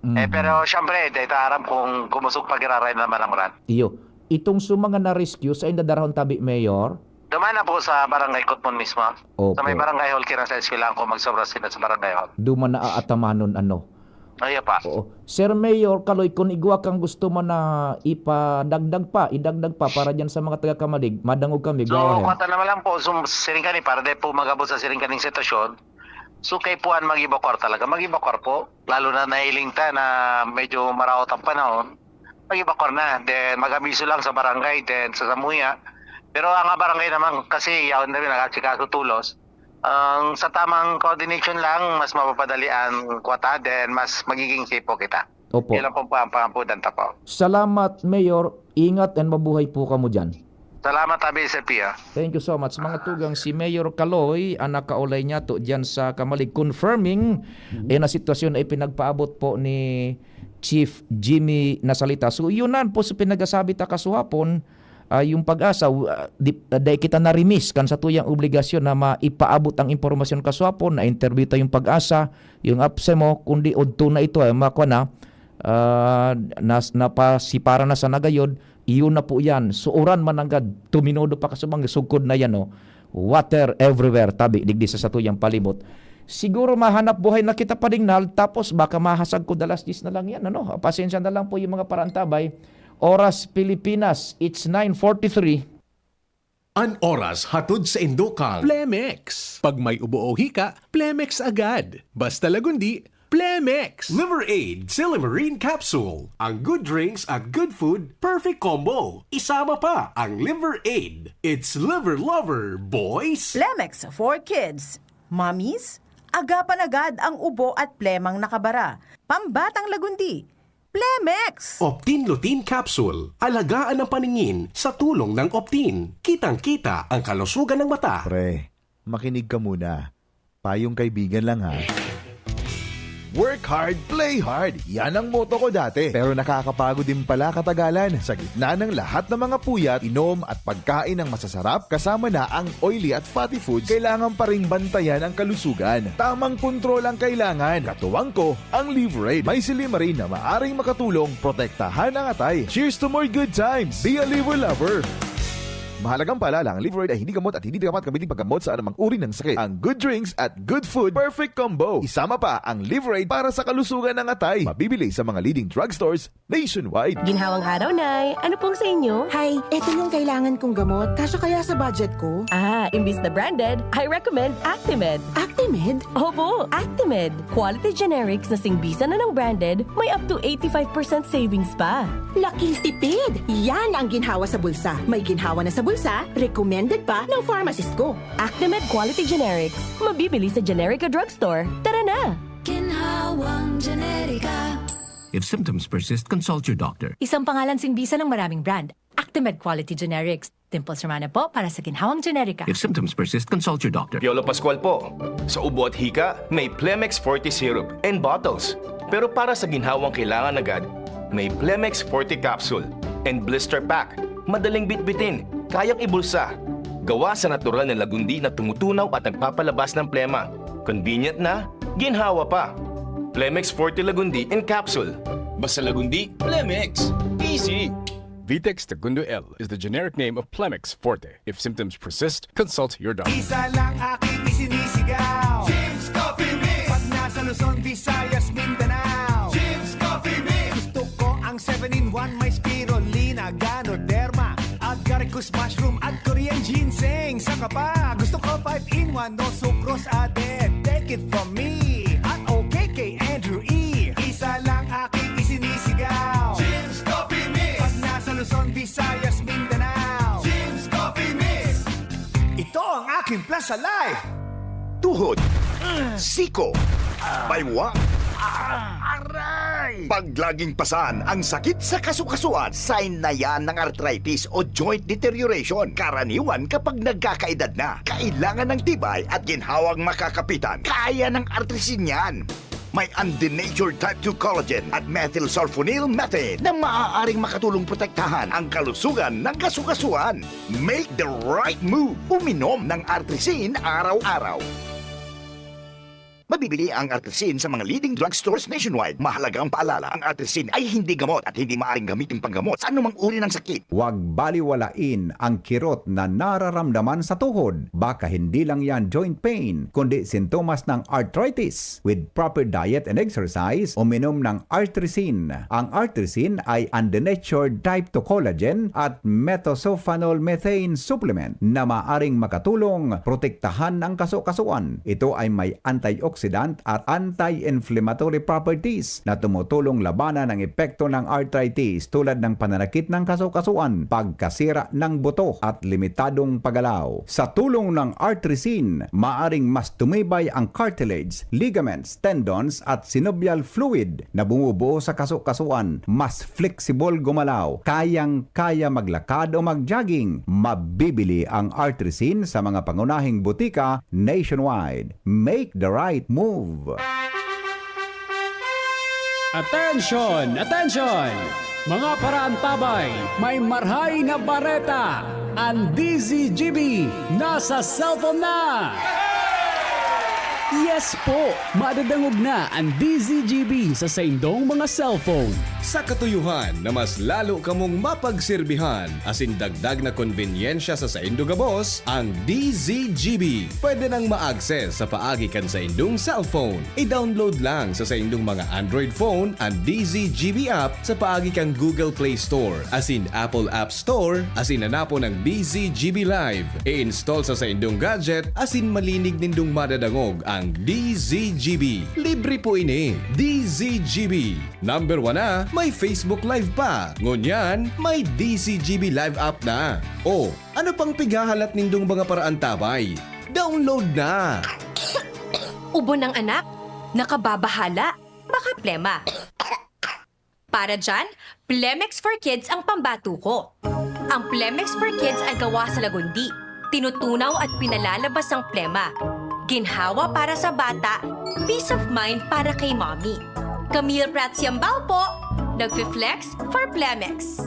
Eh, Mhm. pero siyempre, dai ta aram kung kumusog pag iraray naman ang ulan. Iyo. Itong sa mga na-rescue, sain dadarahon tabi, Mayor? Duman na po sa Barangay Kutmon mismo. Opo. Sa may barangay hall, kira sa eskwelahan ko, magsobra sila sa barangay hall. Duman na aatamanon, ano? Ay, pa. Oo. Sir Mayor Kaloy, kung igwa kang gusto man na ipadagdag pa, idagdag pa para dyan sa mga taga Kamalig, madangog kami, So, go ahead. kwata naman lang po, sum-, siring kani, para di po mag-abot sa siring kaning sitwasyon. So, kay puan mag-evacuar talaga, mag-evacuar po. Lalo na nailing ta na medyo maraot ang panahon, mag-evacuar na. Then, mag-abiso lang sa barangay, then sa samuya. Pero ang barangay naman kasi, yaon na rin, nag-asikaso tulos. Ang sa tamang coordination lang, mas mapapadali ang kwata, then mas magiging safe po kita. Opo. Yun lang po ang pangampunan ta po. Salamat, Mayor. Ingat and mabuhay po kamo dyan. Salamat, Abi, Sir Pia. Thank you so much. Mga tugang, si Mayor Kaloy, ang nakaulay niya to dyan sa Kamalig, confirming Mhm. eh, na sitwasyon na ipinagpaabot po ni Chief Jimmy Nasalita. So, yun na po sa pinagasabi ta kasuhapon, ah, yung PAGASA, w-, ah, di, ah, dai kita na-remiss kan sa tuyang obligasyon na maipaabot ang impormasyon kasuhapon, na-interview ta yung PAGASA, yung APSEMO, kundi udto na ito, eh, makwa na, ah, nas-, napasiparan na sa nagayod, iyon na po yan. Suoran man nanggad, tuminodo pa kasubang, sugkod na yan, oh. Water everywhere, tabi, digdi sa satuyang palibot. Siguro mahanap buhay na kita, Padingnal, tapos baka mahasag ko dalas diyes na lang yan, ano? Pasensya na lang po yung mga parantabay. Oras Pilipinas, it's nine forty-three. An oras hatod sa indo kan Plemex. Pag may ubo o hika, Plemex agad. Basta Lagundi, Plemex! Liver Aid Silimarin Capsule. Ang good drinks at good food, perfect combo. Isama pa ang Liver Aid. It's Liver Lover, boys! Plemex for kids. Mommies, agapan agad ang ubo at plemang nakabara. Pambatang Lagundi. Plemex! Optin Lutein Capsule. Alagaan ang paningin sa tulong ng Optin. Kitang-kita ang kalusugan ng mata. Pre, makinig ka muna. Payong kaibigan lang, ha. Work hard, play hard. Yan ang motto ko dati. Pero nakakapagod din pala katagalan. Sa gitna ng lahat ng mga puyat, inom at pagkain ng masasarap, kasama na ang oily at fatty foods, kailangan pa ring bantayan ang kalusugan. Tamang kontrol ang kailangan. Katuwang ko, ang Liverade. May silymarin na maaring makatulong protektahan ang atay. Cheers to more good times! Be a Liver Lover! Mahalagang paalala, ang Liverade ay hindi gamot at hindi dapat gamitin paggamot sa anumang uri ng sakit. Ang good drinks at good food, perfect combo. Isama pa ang Liverade para sa kalusugan ng atay. Mabibili sa mga leading drugstores nationwide. Ginhawang araw, Nay. Ano pong sa inyo? Hay, eto yung kailangan kong gamot. Kasya kaya sa budget ko? Ah, imbis na branded, I recommend Actimed. Actimed? Opo, Actimed. Quality generics na singbisa na ng branded, may up to eighty-five percent savings pa. Laking tipid! Yan ang ginhawa sa bulsa. May ginhawa na sa bulsa, recommended pa ng pharmacist ko. Actimed Quality Generics. Mabibili sa Generica Drugstore. Tara na! Ginhawang Generica. If symptoms persist, consult your doctor. Isang pangalan singbisa ng maraming brand. Actimed Quality Generics. Dimples Romana po para sa ginhawang generika. If symptoms persist, consult your doctor. Piolo Pascual po. Sa ubo at hika, may Plemex Forte Syrup and bottles. Pero para sa ginhawang kailangan agad, may Plemex Forte Capsule and Blister Pack. Madaling bitbitin, kayang ibulsa. Gawa sa natural na lagundi na tumutunaw at nagpapalabas ng plema. Convenient na, ginhawa pa. Plemex Forte Lagundi in Capsule. Basta Lagundi, Plemex. Easy! Vitex Segundo L is the generic name of Plemex Forte. If symptoms persist, consult your doctor. Isa lang aking isinisigaw, Jim's Coffee Mix. Pag nasa Luzon, Visayas, Mindanao, Jim's Coffee Mix. Gusto ko ang seven-in-one, may spirulina, ganoderma, agaricus mushroom at Korean ginseng. Saka pa, gusto ko five-in-one, no sucrose added. Take it from me at okay kay Andrew E. Isa lang aking isinisigaw, Jim's Coffee Mix. Pag nasa Luzon, Visayas, Mindanao, Jim's Coffee Mix. Ito ang aking plus sa life. Tuhod, siko, baywa, aray! Pag laging pasan ang sakit sa kasukasuan, sign na yan ng arthritis o joint deterioration. Karaniwan kapag nagkakaedad na, kailangan ng tibay at ginhawang makakapitan. Kaya ng Artrisin yan. May undenatured type two collagen at methylsulfonyl methane na maaaring makatulong protektahan ang kalusugan ng kasukasuan. Make the right move. Uminom ng Artrisin araw-araw. Mabibili ang Artrisin sa mga leading drugstores nationwide. Mahalagang paalala, ang Artrisin ay hindi gamot at hindi maaaring gamitin panggamot sa anumang uri ng sakit. Huwag baliwalain ang kirot na nararamdaman sa tuhod. Baka hindi lang yan joint pain, kundi sintomas ng arthritis. With proper diet and exercise, uminom ng Artrisin. Ang Artrisin ay undenatured type two collagen at methylsulfonyl methane supplement na maaring makatulong protektahan ang kasukasuan. Ito ay may antioxidant at anti-inflammatory properties na tumutulong labanan ang epekto ng arthritis tulad ng pananakit ng kasukasuan, pagkasira ng buto at limitadong paggalaw. Sa tulong ng Artrisin, maaring mas tumibay ang cartilage, ligaments, tendons at synovial fluid na bumubuo sa kasukasuan, mas flexible gumalaw, kayang-kaya maglakad o mag-jogging. Mabibili ang Artrisin sa mga pangunahing butika nationwide. Make the right move! Attention! Attention! Mga paraantabay, may marhay na bareta! Ang D Z G B nasa cellphone na! Yes po! Madadangog na ang D Z G B sa saindong mga cellphone. Sa katuyuhan na mas lalo kamong mapagserbihan asin dagdag na konbenyensya sa saindo gabos, ang D Z G B pwede nang ma-access sa paagi kan saindong cellphone. I-download lang sa saindong mga Android phone ang D Z G B app sa paagi kan Google Play Store asin Apple App Store asin hanapon ang D Z G B Live. I-install sa saindong gadget asin malinig nindong madadangog ang D Z G B. Libre po ini. D Z G B. Number one na, may Facebook Live pa. Ngunyan, may D Z G B Live app na. O, ano pang pighahalat nindong mga paraantabay? Download na! Ubo ng anak, nakababahala, baka plema. Para dyan, Plemex for Kids ang pambatuko. Ang Plemex for Kids ay gawa sa lagundi, tinutunaw at pinalalabas ang plema. Ginhawa para sa bata, peace of mind para kay mommy. Camille Prats Yambao po, nagfi-flex for Plemex.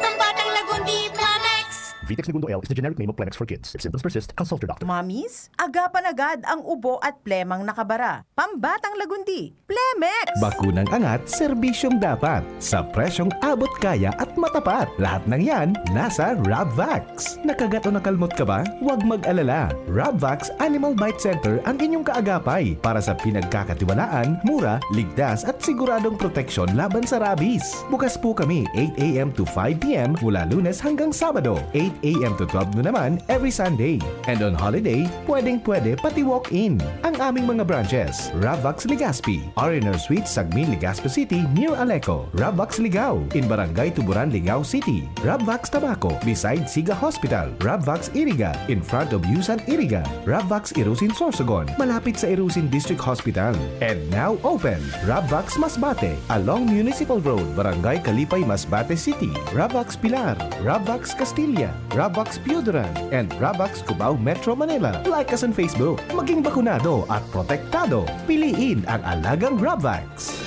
Pambatang Lagundi, Plemex! Vitex Negundo L is the generic name of Plemex for kids. If symptoms persist, consult your doctor. Mommies, agapan agad ang ubo at plemang nakabara. Pambatang Lagundi, Plemex! Bakunang angat, serbisyong dapat. Sa presyong abot kaya at matapat. Lahat ng yan, nasa Rabvax. Nakagat o nakalmot ka ba? Huwag mag-alala. Rabvax Animal Bite Center ang inyong kaagapay para sa pinagkakatiwalaan, mura, ligtas at siguradong proteksyon laban sa rabies. Bukas po kami eight a m to five p m mula Lunes hanggang Sabado, eight a m to twelve noon naman every Sunday. And on holiday, pwedeng-pwede pati walk-in. Ang aming mga branches, Rabvax Legazpi, R and R Suites, Sagmin, Legazpi City, near Aleco. Rabvax Ligao, in Barangay Tuburan, Ligao City. Rabvax Tabaco, beside Siga Hospital. Rabvax Iriga, in front of Yusan Iriga. Rabvax Irusin Sorsogon, malapit sa Irusin District Hospital. And now open, Rabvax Masbate, along Municipal Road, Barangay Kalipay, Masbate City. Rabvax Pilar, Rabvax Castilla, Rabvax Pioduran, and Rabvax Cubao, Metro Manila. Like us on Facebook. Maging bakunado at protektado. Piliin ang alagang Rabvax.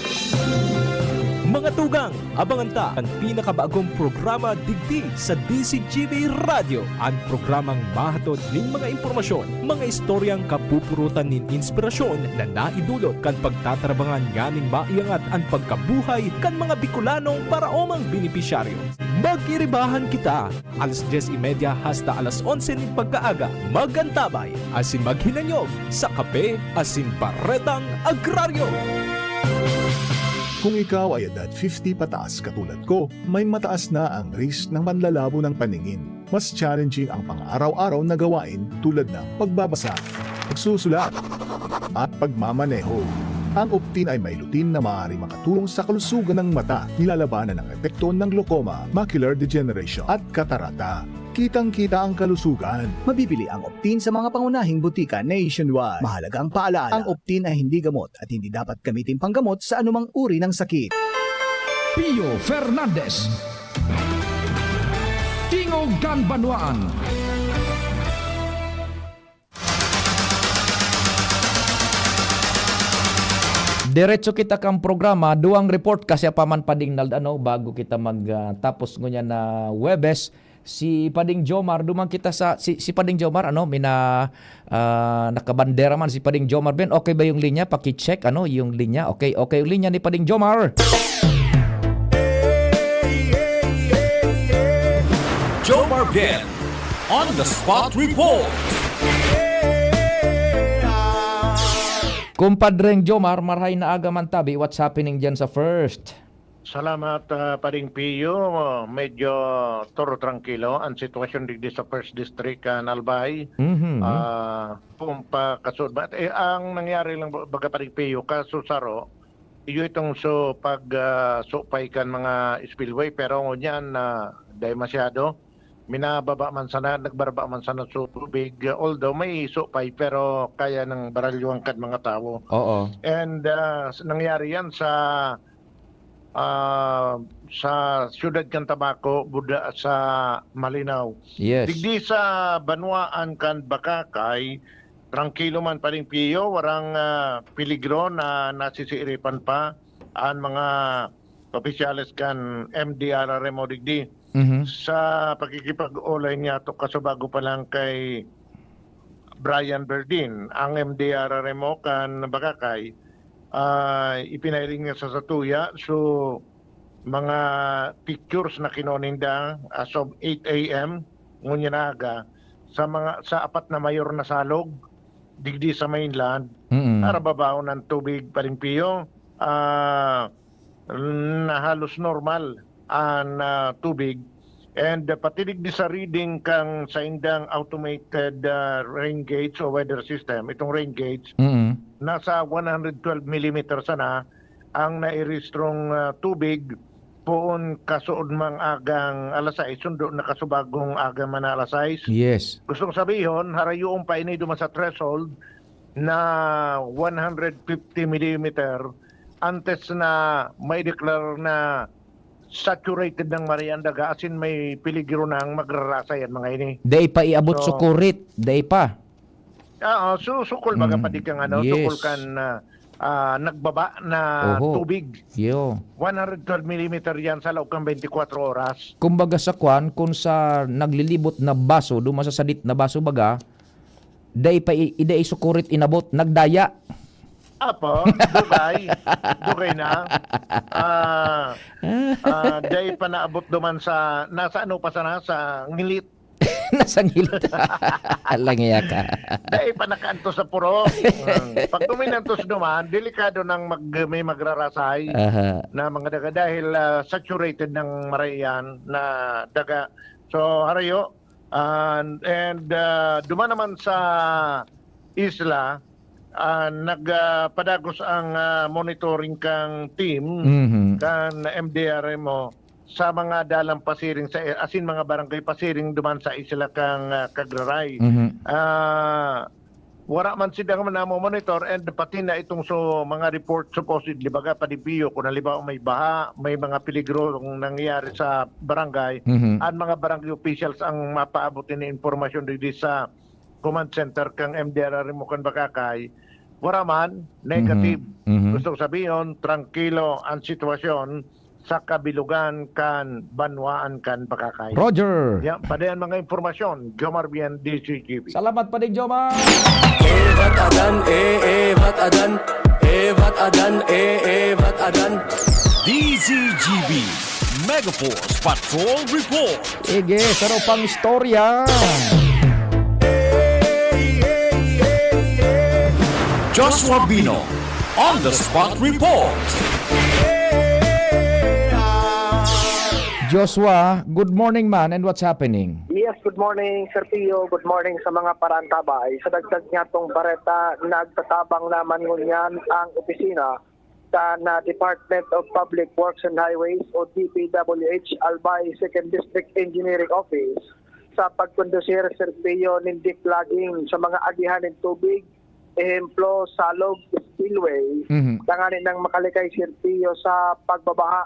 Mga tugang, abangan ta an pinakabagong programa digdi sa D Z G B Radyo, an programang mahatod nin mga impormasyon, mga istoryang kapupurutan nin inspirasyon na naidulot kan pagtatarabangan nganing maiangat an pagkabuhay kan mga Bicolanong paraomang benepisyaryo. Mag-iribahan kita! Alas dyes y media hasta alas onse nin pagkaaga, mag-antabay asin maghinanyog sa Kape asin Baretang Agraryo. Kung ikaw ay edad fifty pataas katulad ko, may mataas na ang risk ng panlalabo ng paningin. Mas challenging ang pang-araw-araw na gawain tulad ng pagbabasa, pagsusulat, at pagmamaneho. Ang Optin ay may lutein na maaaring makatulong sa kalusugan ng mata, nilalabanan ang epekto ng glaucoma, macular degeneration, at katarata. Kitang-kita ang kalusugan. Mabibili ang Optin sa mga pangunahing butika nationwide. Mahalagang paalaala, ang Optin ay hindi gamot at hindi dapat gamitin panggamot sa anumang uri ng sakit. Pio Fernandez. Tingog kan Banwaan. Diretso kita kan programa, duwang report kasi pa man, Pading Nald, ano, bago kita mag, ah, tapos ngunyan na Huwebes. Si Pading Jomar, duman kita sa, si, si Pading Jomar, ano, mina, ah, nakabandera man si Pading Jomar Ben. Okay ba yung linya? Paki-check, ano, yung linya. Okay, okay yung linya ni Pading Jomar. Jomar Ben on the spot report. Kumpadreng Jomar, marhay na aga man tabi, what's happening dyan sa First? Salamat, ah, Pading Pio. Medyo toro trangkilo ang sitwasyon digdi sa First District, ah, Albay. Mhm. Ah, kung pa kasud ba, eh, ang nangyari lang ba-, baga, Pading Pio, kasusaro, iyo itong so pag, ah, supay kan mga spillway, pero ngunyan na dahil masyado, minababa man sana, nagbababa man sana so tubig, although may supay, pero kaya nang baralyuhan kan mga tawo. Oo. And, ah, s-, nangyari yan sa, ah, sa siyudad kan Tabaco, Buda-, sa Malinao. Yes. Digdi sa banwaan kan Bacacay, trangkilo man, Pading Pio, warang, ah, peligro na nasisiiripan pa an mga opisyales kan M D R R M o digdi. Mhm. Sa pakikipag-olay niyato kasubago pa lang kay Brian Berdin, ang M D R R M o kan Bacacay, ah, ipinahiling niya sa satuya. So, mga pictures na kinuha ninda as of eight a m ngunyan na aga sa mga, sa apat na mayor na salog digdi sa mainland, Mm. narababaw ng tubig, Pading Pio. Ah, na halos normal an, ah, tubig. And, ah, pati digdi sa reading kan saindang automated, ah, rain gauge o weather system, itong rain gauge, Mm. nasa one hundred twelve millimeter sana ang nairehistrong, ah, tubig poon kasuodmang agang alas sais, sundo na kasubagong aga man na alas sais. Yes. Gustong sabihon, harayoon pa ini duman sa threshold na one hundred fifty millimeter antes na maideklara na saturated ng mare ang daga, as in may peligro nang magrarasay ang mga ini. Dai pa iabot So, sukurit, dai pa. Oo, su-, sukol baga Mm. pa di kang ano, Yes. sukol kan, ah, ah, nagbaba na Oho. tubig. Yo. One hundred twelve millimeter yan sa loob kan twenty-four oras. Kumbaga sa kwan, kung sa naglilibot na baso, duman sa sadit na baso baga, dai pa i-, dai sukurit inabot, nagdaya. Apo, dugay. Dugay na. Ah, ah, dai pa naabot duman sa, nasa ano pa sana, sa ngilit. Nasangil. Alang iya ka. Dai pa nakaantos sa purok. Mm. Pag duminantos duman, delikado nang mag-, may magrarasay Aha. na mga daga dahil, ah, saturated ng maray yan na daga. So, harayo, ah, and, ah, duman naman sa isla, ah, nag, ah, padagos ang, ah, monitoring kang team Mhm. kan M D R M O sa mga dalan pasiring sa, as in, mga barangay pasiring duman sa isla kang, ah, Cagraray. Mhm. Ah, wara man sila nga namo-monitor and pati na itong so, mga report supposedly baga pa di Pio, kung halimbawa may baha, may mga peligrong nangyayari sa barangay, Mhm. ang mga barangay officials ang mapaabot ini impormasyon digdi sa command center kang M D R R M O kan Bacacay, wara man, negative. Mhm. Mhm. Gusto ko sabihin, trangkilo ang sitwasyon sa kabilugan kan banwaan kan Bacacay. Roger. Yan, padayan mga impormasyon, Jomar Bien, D Z G B. Salamat pa din, Jomar. Evat adan, e, evat adan, evat adan, e, evat adan. D Z G B, Megaforce Patrol Report. Sige, saro pang istorya. Joshua Bino, on the spot report. Joshua, good morning man, and what's happening? Yes, good morning, Sir Pio. Good morning sa mga paraantabay. Sa dagdag niyatong bareta, nagtatabang naman ngunyan ang opisina kan, ah, Department of Public Works and Highways o D P W H Albay Second District Engineering Office sa pagkondusir, Sir Pio, nin de-clogging sa mga agihan nin tubig, ehemplo, Salog Spillway, Mhm. tanganing makalikay, Sir Pio, sa pagbabaha.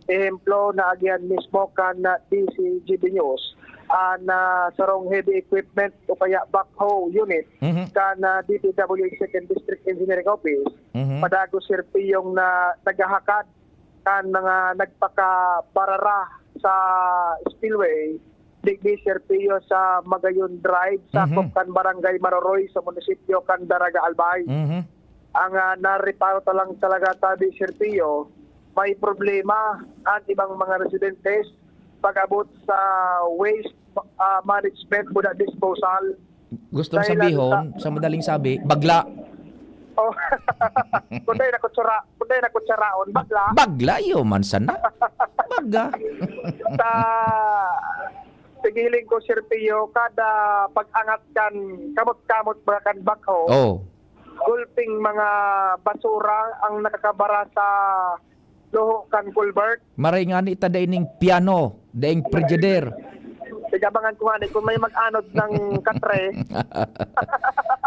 Ehemplo, naagihan mismo kan, ah, D Z G B News, ah, na sarong heavy equipment o kaya backhoe unit Mhm. kan, ah, D P W H Second District Engineering Office, Mhm. padagos, Sir Pio, na naghahakad kan mga nagpakabarara sa spillway, digdi, Sir Pio, sa Magayon Drive, Mhm. sakop kan Barangay Maroroy sa munisipyo kan Daraga Albay. Mhm. Ang, ah, nareparo ta lang talaga tabi, Sir Pio, may problema ang ibang mga residentes pag-abot sa waste, ah, management o disposal. Gustong Dahilan sabihon, sa sa madaling sabi, bagla. Oh. Kunday na kutsara, kunday na kutsaraon, bagla. Bagla, iyo man sana. Baga. Sa pigiling ko, Sir Pio, kada pag-angat kan kamot-kamot, mga kan backhoe, Oh. gulping mga basura ang nakakabara sa luho kan culvert. Maray ngani ta dai ning piano, daing Frigidaire. Tigabangan ko ngani kung may mag-anod ng katre.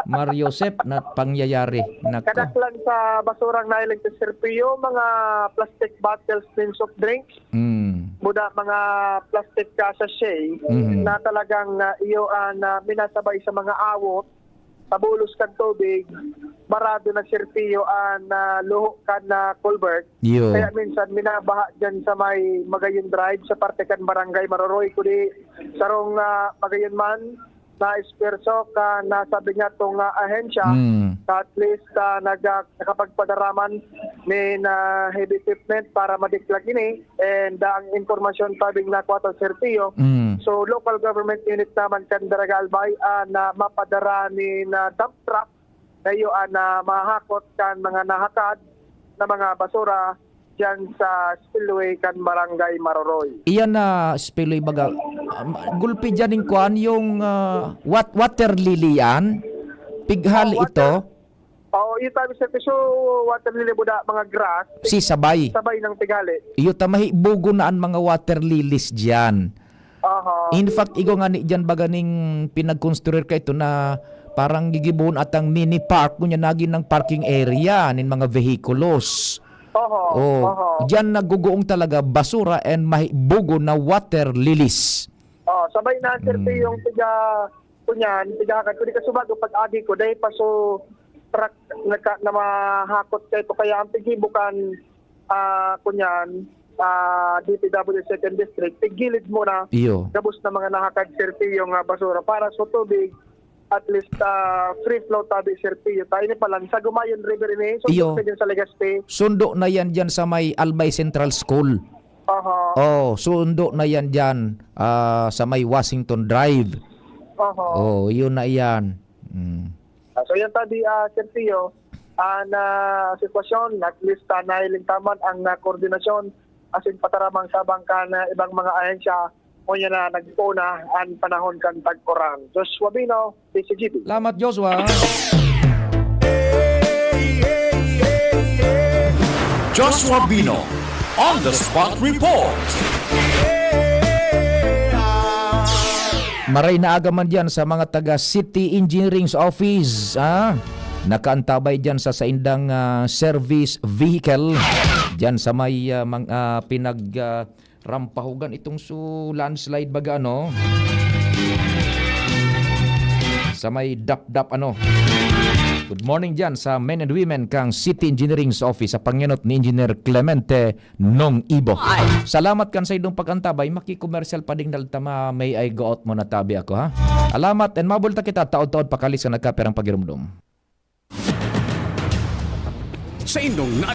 Mar Joseph na pangyayari. Nako. Kadaklan sa basurang nailing sa Sir Pio, mga plastic bottles nin soft drinks, Mm. muda mga plastic, ah, sachet Mhm. na talagang, ah, iyo, ah, na minasabay sa mga awot, sa bulos kan tubig, barado na, Sir Pio, an, ah, luho kan, ah, culvert. Iyo. Kaya minsan minabaha diyan sa may Magayon Drive, sa parte kan Barangay Maroroy, kundi sarong, ah, Magayon man na esfuerso kan nasabi niya tong, ah, ahensya, Mm. at least, ah, nag-, ah, nakapagpadara man nin, ah, heavy equipment para madiklag ini. And, ah, ang impormasyon tabing nakuha ta, Sir Pio, Mm. so, local government unit naman kan Daraga Albay, ah, na mapadara nin, ah, dump truck na iyo, ah, na mahahakot kan mga nahakad na mga basura diyan sa spillway kan Barangay Maroroy. Iyan na spillway baga, um, gulpi diyan ning kuan, yung, ah, wat-, water lily yan? Pighali Oh, water ito? Oo, iyo tabi sa piso, water lily, buda, mga grass. Si sabay. Sabay ng pighali. Iyo ta, mahibugo na an mga water lilies diyan. Aha. In fact, igwa ngani diyan baga ning pinagkonstruir kaito na parang gigibohon atang mini park, ngunyan nagin nang parking area nin mga vehikulos. Oho, Oh, oho. Diyan naguguong talaga basura and mahibugo na water lilies. Oh, sabay na, Sir Mm. P, yung tiga Kunyan, pigahakad ko, di ka subago pag-agi ko, dahil pa so truck nagka, na mahakot kayo. Kaya ang pigibo kan, ah, kunyan, ah, D P W Second District, tigilid mo na. Iyo. Gabos na mga nahakad, Sir Pio, nga basura para sa tubig. At least, ah, free flow tabi, Sir Pio. Ta, ini pa lang, sa Gumayon River ini, so, Iyo. Pwede sa Legazpi. Sundo na yan dyan sa may Albay Central School. Aha. Oh, sundo na yan dyan, ah, sa may Washington Drive. Aha. Oh, yun na yan. Mm. Ah, so yan tabi, ah, Sir Pio, ah, na sitwasyon, at least, ah, nahiling taman ang, ah, koordinasyon asin pataramang tabang kan, ah, ibang mga ahensya, ngunyan na nagpoon na an panahon kan tag-uran. Joshua Bino, D C G B. Salamat, Joshua. Joshua Bino, on the spot report. Maray na aga man dyan sa mga taga City Engineering's Office, ah. Nakaantabay dyan sa saindang, ah, service vehicle. Dyan sa may, ah, mang-, ah, pinag, ah, rampahugan itong su-, landslide baga, ano? Sa may dapdap, ano? Good morning dyan sa men and women kang City Engineering's Office sa pangenot ni Engineer Clemente Nong Ibo. Salamat kan sa idong pag-antabay. Makikomersyal pa ding dalta ma-, may ay goot mo na tabi ako, ha? Alamat and mabulta kita taod-taod pakalis sa nagkaperang pagirumdom. Sa indong na